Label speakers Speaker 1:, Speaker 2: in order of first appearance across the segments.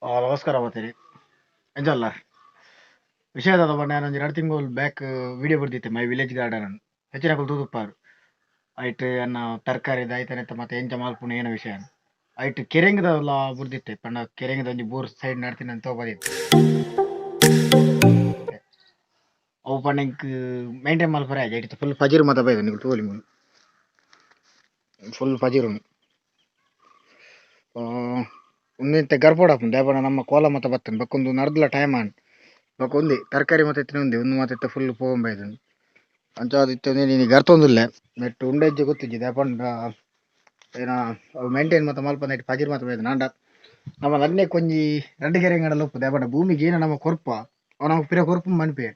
Speaker 1: ನಮಸ್ಕಾರ ಮಾತೇರಿ ಎಂಜಲ್ಲ ವಿಷಯದ ಪಂಡ ಯಾನೊಂಜಿ ರಡ್ಡ್ ತಿಂಗೊಲು ಬ್ಯಾಕ್ ವಿಡಿಯೋ ಬುಡ್ದಿತ್ತೆ ಮೈ ವಿಲೇಜ್ ಗಾರ್ಡನ್ ಹೆಚ್ಚಿನಕುಲು ತೂದುಪ್ಪಾರು ಐಟ್ ಎನ್ನ ತರಕಾರಿದ ಐತನೆತ್ತ ಮಾತ ಎಂಚ ಮಲ್ಪುನು ಏನ ವಿಷಯ ಐಟ್ ಕೆರೆಂಗ್ದಲ ಬುಡ್ದಿತ್ತೆ ಪಂಡ ಕೆರೆಂಗ್ದ ಒಂಜಿ ಬೋರ್ ಸೈಡ್ ನಡ್ತಿನ ತೋಪದಿತ್ತೆ ಅವು ಪಂಡ ಎಂಕ್ ಮೈಂಟೈನ್ ಮಲ್ಪರೆ ಆಯ್ಜಿ ಐಟ್ ಫುಲ್ ಪಜಿರು ಮಾತ ಬೈದ ನಿಕುಲು ತೂವೊಲಿ ಮೂಲು ಫುಲ್ ಪಜಿರು ಉಂದು ಇತ್ತೆ ಗರ್ಪೊಡಾಪುಂಡು ದಾಯೆ ಪಂಡ ನಮ್ಮ ಕೋಲ ಮಾತ ಬತ್ತುಂಡು ಬೊಕ ಉಂದು ನರ್ದಲ ಟೈಮ್ ಆಂಡ್ ಬೊಕ ಉಂದೆ ತರಕಾರಿ ಮಾತ ಇತ್ತಿನ ಉಂದೆ ಉಂದು ಮಾತ ಇತ್ತೆ ಫುಲ್ ಪೋವೊಂದು ಅಂಚಾದ್ ಇತ್ತೆ ಉಂದೆನ್ ಗರ್ತೊಂದುಲ್ಲೆ ನೆಟ್ ಉಂಡೆ ಇಜ್ಜಿ ಗೊತ್ತಿಜ್ಜಿ ದಾಯೆ ಪಂಡ ಏನ ಅವು ಮೈಂಟೈನ್ ಮಾತ ಮಲ್ಪಂದೆ ಐಟ್ ಪಜಿರ್ ಮಾತ ಬೈದ್ಂಡ್ ಆಂಡ ನಮ ನನ್ನೆಕ್ ಒಂಜಿ ರಡ್ಡ್ ಕೆರೆಂಗಡಲ ಉಪ್ಪು ದಾಯೆ ಪಂಡ ಭೂಮಿಗ್ ಏನ ನಮ ಕೊರ್ಪ ಅವು ನಮಕ್ ಪಿರ ಕೊರ್ಪುಂಡು ಪನ್ಪೆ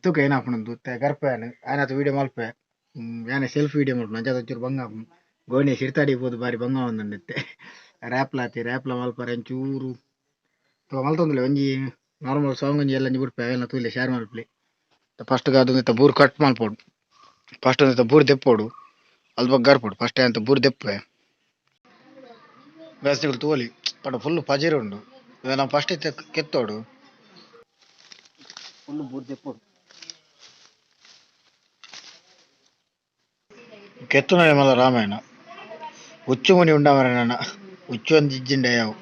Speaker 1: ತೂಕ ಏನಾಪುಂಡು ಇತ್ತೆ ಗರ್ಪೆ ಯಾನ್ ಆಯನಾತ್ ವೀಡಿಯೋ ಮಲ್ಪೆ ಯಾನೆ ಸೆಲ್ಫ್ ವೀಡಿಯೋ ಮಲ್ಪುನು ಅಂಚಾದ್ ಒಂಚೂರು ಬಂಗ ಆಪುಂಡು ಗೋಣಿ ಸಿರ್ತಾಡಿ ಪೋದು ಬಾರಿ ಬಂಗ ಆವೊಂದುಂಡು ಇತ್ತೆ ರ್ಯಾಪ್ಲ ಆತೆ ರ್ಯಾಪ್ಲ ಮಲ್ಪರೆ ಒಂಚೂರು ತೂಕ ಮಲ್ತೊಂದುಲ್ಲೆ ಒಂಜಿ ನಾರ್ಮಲ್ ಸಾಂಗ್ ಒಂಜಿ ಎಲ್ಲೊಂಜಿ ಬುಡ್ಪೆ ಅವೆಲ್ಲ ತೂಲೆ ಶೇರ್ ಮಲ್ಪುಲೆ ಫಸ್ಟ್ ಗಾದ್ ಉಂದೆತ ಬೂರು ಕಟ್ ಮಲ್ಪೊಡು ಫಸ್ಟ್ ಉಂದೆತ ಬೂರು ದೆಪ್ಪೊಡು ಅಲ್ಪ ಗರ್ಪೊಡು ಫಸ್ಟ್ ಎಂತ ಬೂರು ದೆಪ್ಪುವೆ ಬೇಸಿಗೆ ತೂವೊಲಿ ಪಂಡ ಫುಲ್ ಪಜಿರ್ ಉಂಡು ನಮ ಫಸ್ಟ್ ಇತ್ತೆ ಕೆತ್ತೊಡು ಫುಲ್ ಬೂರು ದೆಪ್ಪೊಡು ಕೆತ್ತುನಡೆ ಮಲ್ಲ ರಾಮಾಯಣ ಉಚ್ಚು ಮುನಿ ಉಂಡ ಮಾರ್ರೆ ನನ ಉಚ್ಚು ಒಂಜಿ ಇಜ್ಜಿಂಡ ಯಾವು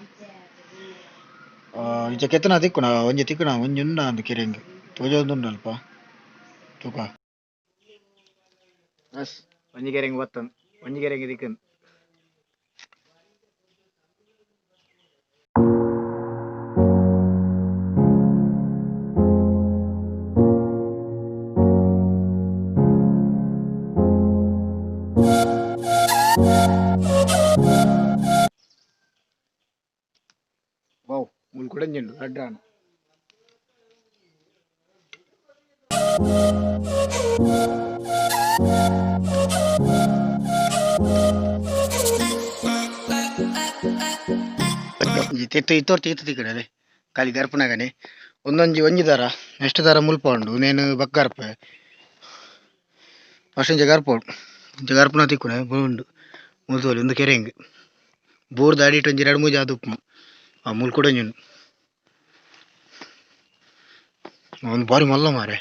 Speaker 1: ಇಂಚ ಕೆತ್ತುನ ತಿಕ್ಕುನ ಒಂಜಿ ತಿಕ್ಕುನ ಒಂಜಿ ಉಂಡಾ ಅಂದ್ ಕೆರೆಂಗ್ ತೋಜೊಂದುಂಡು ಅಲ್ಪ ತೂಕ ಬಸ್ ಒಂಜಿ ಕೆರೆಂಗ್ ಬತ್ತಂದ್ ಒಂಜಿ ಕೆರೆಂಗ್ ತಿಕ್ಕುಂಡು. ವಾವ್ ಮೂಲು ಕುಡೊಂಜಿ ಉಂಡು ರಡ್ಡ್ ಆಂಡ್. ಒಂಜಿ ತಿರ್ತ್ ಇತ್ತೊರ್ತಿ ಇತ್ತು ತಿಕ್ಕುಂಡು ಖಾಲಿ ಗರ್ಪುನಗನೆ ಉಂದೊಂಜಿ ಒಂಜಿ ದಾರ ನೆಕ್ಸ್ಟ್ ದಾರ ಮುಲ್ಪ ಉಂಡು ಉಂದೆನ್ ಬೊಕ್ಕ ಗರ್ಪೆ ಫಸ್ಟ್ ಒಂಜಿ ಗರ್ಪೊಡು ಇಂಚ ಗರ್ಪುನ ತಿಕ್ಕುನೆ ಉಂಡು ಮೂಲು ತೂವೊಲಿ ಉಂದು ಕೆರೆಂಗ್ ಬೂರ್ದ ಅಡಿಟ್ ಒಂಜಿ ರಡ್ಡ್ ಮೂಜಿ ಆದ್ ಉಪ್ಪುಂಡು ಆ ಮೂಲು ಕುಡ ಒಂಜಿ ಉಂಡು ಉಂದು ಬಾರಿ ಮಲ್ಲ ಮಾರ್ರೆ.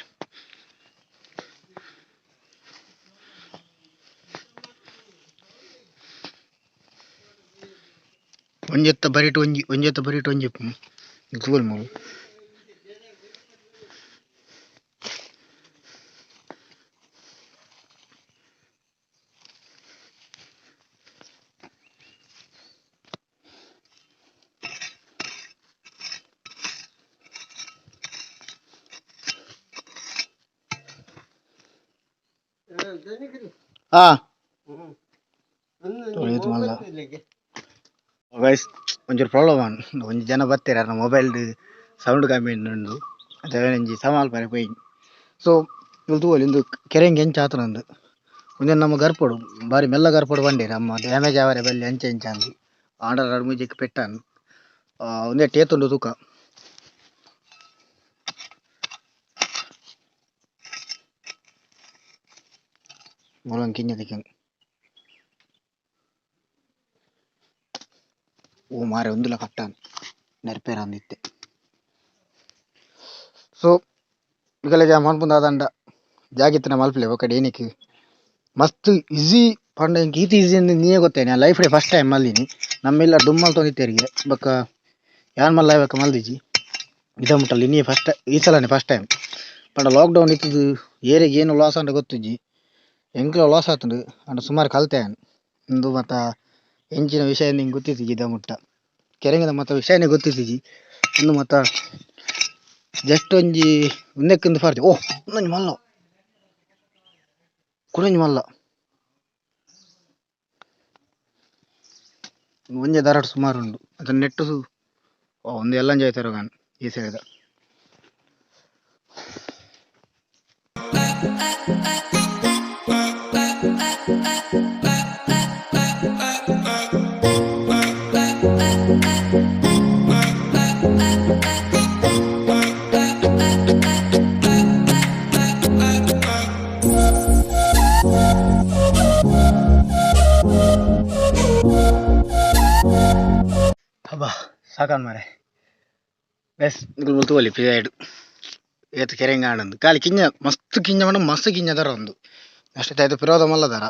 Speaker 1: ಒಂಜೆತ್ತ ಬರಿಟ್ ಒಂಜಿ ಒಂಜೆತ್ತ ಬರಿಟ್ ಒಂಜಿ ಉಪ್ಪುಂಡು ತೂವೊಲಿ ಮೂಲು. ಹಾ ತೊಳೆದು ಮಲ್ಲ ಗೈಸ್ ಒಂಚೂರು ಪ್ರಾಬ್ಲಮ್ ಆಂಡ್ ಒಂಜಿ ಜನ ಬತ್ತೆರ್ ಅರ್ನ ಮೊಬೈಲ್ ಸೌಂಡ್ ಕಮ್ಮಿ ಉಂಡು ಅಂಚ ಒಂಜಿ ಸಮ ಮಲ್ಪರೆ ಪೋಯಿನಿ ಸೊ ಮೂಲು ತೂವೊಲಿ ಉಂದು ಕೆರೆಂಗ್ ಎಂಚ ಆತುಂಡು ಉಂದೆನ್ ನಮ ಗರ್ಪೊಡು ಬಾರಿ ಮೆಲ್ಲ ಗರ್ಪೊಡು ಪಂಡೆರ್ ಅಮ್ಮ ಡ್ಯಾಮೇಜ್ ಆವರೆ ಬಲ್ಲಿ ಅಂಚ ಇಂಚ ಅಂದ್ ಆಂಡ ರಡ್ಡ್ ಮೂಜೆಕ್ ಪೆಟ್ಟಾಂಡ್ ಉಂದೆಟ್ ಏತುಂಡು ತೂಕ. ಮೂಲೊಂಜಿ ಕಿಂಜ ತಿಕ್ಕುಂಡು ಓ ಮಾರ್ರೆ ಉಂದುಲ ಕಟ್ಟಾಂದ್ ನೆರ್ಪೆರಾಂದ್ ಇತ್ತೆ ಸೊ ನಿಕಲೆಗ್ ಯಾನ್ ಪನ್ಪುನ ದಾದಂಡ ಜಾಗೆ ಇತ್ತ್ಂಡ ಮಲ್ಪುಲೆ ಬೊಕ ಏನಿಕ್ ಮಸ್ತ್ ಈಸಿ ಪಂಡ ಎಂಕ್ ಈತ್ ಈಸಿ ಅಂದ್ ನಿಯೆ ಗೊತ್ತಾಯಿನಿ ಯಾನ್ ಲೈಫ್ ಡೇ ಫಸ್ಟ್ ಟೈಮ್ ಮಲ್ದಿನಿ ನಮ್ಮ ಇಲ್ಲಡ್ ದುಂಬು ಮಲ್ತೊಂದಿತ್ತೆರ್ಗೆ ಬೊಕ ಯಾನ್ ಮಲ್ಲಾಯಿ ಬೊಕ ಮಲ್ದಿಜಿ ಇದ ಮುಟ್ಟಲ ಇನಿಯೆ ಫಸ್ಟ್ ಈ ಸಲನೆ ಫಸ್ಟ್ ಟೈಮ್ ಪಂಡ ಲಾಕ್ ಡೌನ್ ಇತ್ತುದು ಏರೆಗ್ ಏನ್ ಲಾಸ್ ಆಂಡ ಗೊತ್ತುಜ್ಜಿ ಎಂಕ್ಲ ಲಾಸ್ ಆತುಂಡು ಆಂಡ ಸುಮಾರ್ ಕಲ್ತೆ ಯಾನ್ ಉಂದು ಮಾತ ಎಂಚಿನ ವಿಷಯ ಎಂಕ್ ಗೊತ್ತಿತ್ತಿಜಿ ಇದ ಮುಟ್ಟ ಕೆರೆಂಗದ ಮಾತ ವಿಷಯನೆ ಗೊತ್ತಿತ್ತಿಜಿ ಉಂದು ಮಾತ ಜಸ್ಟ್ ಒಂಜಿ ಉಂದೆಕ್ ಇಂದ್ ಪಾಡ್ದೆ ಓಹ್ ಉಂದೊಂಜಿ ಮಲ್ಲ ಕುಡೊಂಜಿ ಮಲ್ಲ ಒಂಜೆ ದಾರಟ್ ಸುಮಾರ್ ಉಂಡು ಅತ ನೆಟ್ಟ್ ಓ ಉಂದು ಎಲ್ಲಂಜಿ ಐತಾರಗಾನ್ ಈ ಸೈಡ್ ದ. ಅಬ್ಬಾ ಸಾಕಾತ್. ಲಾಯ್ಕ್ ಮಾರೆ. ಬೆಸ್ ನಿಕುಲು ಮೂಲು ತೂವೊಲಿ ಪಿದಾಯ್ಡ್ ಏತ್ ಕೆರೆಂಗ್ ಆಂಡ್ ಖಾಲಿ ಕಿಂಜ ಮಸ್ತ್ ಕಿಂಜ ಪಂಡ ಮಸ್ತ್ ಕಿಂಜ ದರ ಉಂದು. ನೆಕ್ಸ್ಟ್ ಐತ ಪಿರವುದ ಮಲ್ಲ ದರ.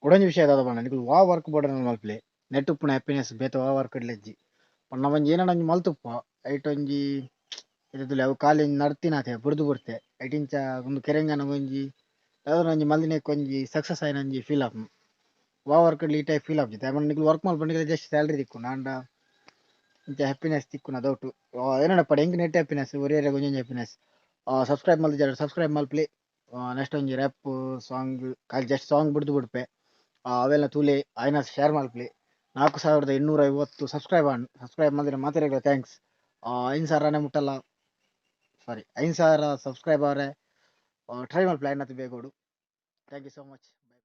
Speaker 1: ಕುಡೊಂಜಿ ವಿಷಯ ದಾದ ಪಂಡ ನಿಕುಲು ವಾ ವರ್ಕ್ ಬೋಡಾಂಡಲ ಮನ್ಪುಲೆ ನೆಟ್ಟ್ ಉಪ್ಪುನ ಹ್ಯಾಪಿನೆಸ್ ಬೇತೆ ವಾ ವರ್ಕ್ ಡ್ಲ ಇಜ್ಜಿ. ಪಂಡ ನಮ ಒಂಜಿ ಏನನ ಒಂಜಿ ಮಲ್ತುಪ್ಪುವ ಐಟ್ ಒಂಜಿ ಇತ್ತೆ ತೂಲೆ ಅವು ಖಾಲಿ ಒಂಜಿ ನಡ್ತಿನಾತೆ ಬುರ್ದು ಬುಡ್ತೆ ಐಟ್ ಇಂಚ ಉಂದು ಕೆರೆಂಗನ ಒಂಜಿ ದಾದನ ಒಂಜಿ ಮಲ್ದಿನಕ್ಕೆ ಒಂಜಿ ಸಕ್ಸಸ್ ಆಯಿನ ಒಂಜಿ ಫೀಲ್ ಆಪುಂಡು. ವಾ ವರ್ಕ್ ಡ್ಲ ಈ ಟೈಪ್ ಫೀಲ್ ಆಪುಜಿ ದಾಯೆ ಪಂಡ ನಿಕುಲು ವರ್ಕ್ ಮನ್ಪುನಗ ನಿಕ್ಲೆಗ್ ಜಸ್ಟ್ ಸ್ಯಾಲರಿ ತಿಕ್ಕುಂಡು ಆಂಡ ಇಂಚ ಹ್ಯಾಪಿನೆಸ್ ತಿಕ್ಕುನ ಡೌಟ್. ಏನನ ಇಪ್ಪಡ್ ಎಂಕ್ ನೆಟ್ಟ್ ಹ್ಯಾಪಿನೆಸ್ ಒರಿಯೆರೆಗ್ ಒಂಜೊಂಜಿ ಹ್ಯಾಪಿನೆಸ್. ಸಬ್ಸ್ಕ್ರೈಬ್ ಮಲ್ತಿಜಾರ್ಡ ಸಬ್ಸ್ಕ್ರೈಬ್ ಮನ್ಪುಲೆ. ನೆಕ್ಸ್ಟ್ ಒಂಜಿ ರ್ಯಾಪ್ ಸಾಂಗ್ ಖಾಲಿ ಜಸ್ಟ್ ಸಾಂಗ್ ಬುಡ್ದು ಬುಡ್ಪೆ. ಅವೆಲ್ಲ ತೂಲೆ ಆಯಿನಾತ್ ಶೇರ್ ಮನ್ಪುಲೆ. 4250 ಸಬ್ಸ್ಕ್ರೈಬ್ ಆಂಡ್. ಸಬ್ಸ್ಕ್ರೈಬ್ ಮಲ್ದಿನ ಮಾತೆರೆಗ್ಲ thanks. 5000 ನೆ ಮುಟ್ಟಲ ಸಾರಿ 5000 ಸಬ್ಸ್ಕ್ರೈಬ್ ಆವರೆ ಟ್ರೈ ಮನ್ಪುಲೆ ಆಯಿನಾತ್ ಬೇಗೊಡು. Thank you so much.